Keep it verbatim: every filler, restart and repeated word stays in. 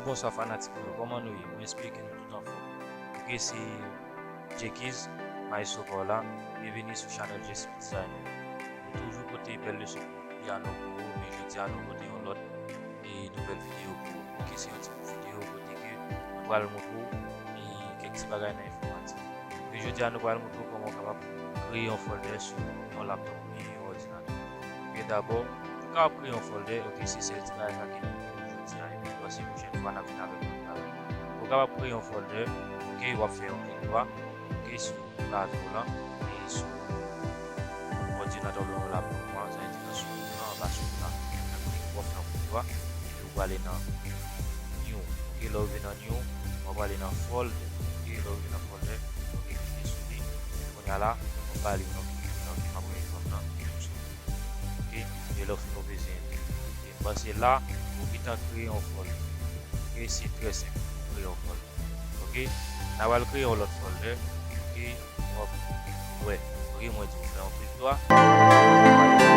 Bonswa fanatik mwen, kòman nou ye? Mwen espere ke nou tout anfòm. Ok, se Jekiz, Maestro pa w la. Byenveni sou chanèl Jesmith Designer. Nou toujou pote bèl leson pou piano pou ou, men jodi a nou pote yon lòt e nouvèl videyo pou ou. Ok, se yon ti videyo kote ke nou pral montre w e kèk ti bagay nan enfòmatik. Men jodi a nou pral montre w kòman w kapab kreye yon folder sou yon laptop oubyen yon òdinatè. Ok, dabò, pou w kapab kreye yon folder, ok, se sèl ti bagay sa ke nou pou jodi a, epi m panse pwochèn fwa n ap vin avèk lòt bagay. Pou w kapab kreye yon folder, ok, w ap fè yon klik dwa, ok, sou klavye w lan, e sou òdinatè w lan, laptop lan, sa vle di nan sou ekran anba sou la, nan klik w ap fè yon klik dwa, epi w prale nan New. Ok, lè w rive nan New, w ap prale nan Folder. Ok, lè w rive nan Folder, ok, klike sou li. Epi kounye a la, w ap ba li yon klik, ok, m ap pran egzanp lan. Ok, e lè w fin w peze Enter. Ok, m panse la, ou gentan kreye yon folder. Ok, se trè senp pou kreye yon folder. Ok, n a pral kreye yon lòt folder. Ok, w ap wè. Ok, mwen di w fè yon klik dwa.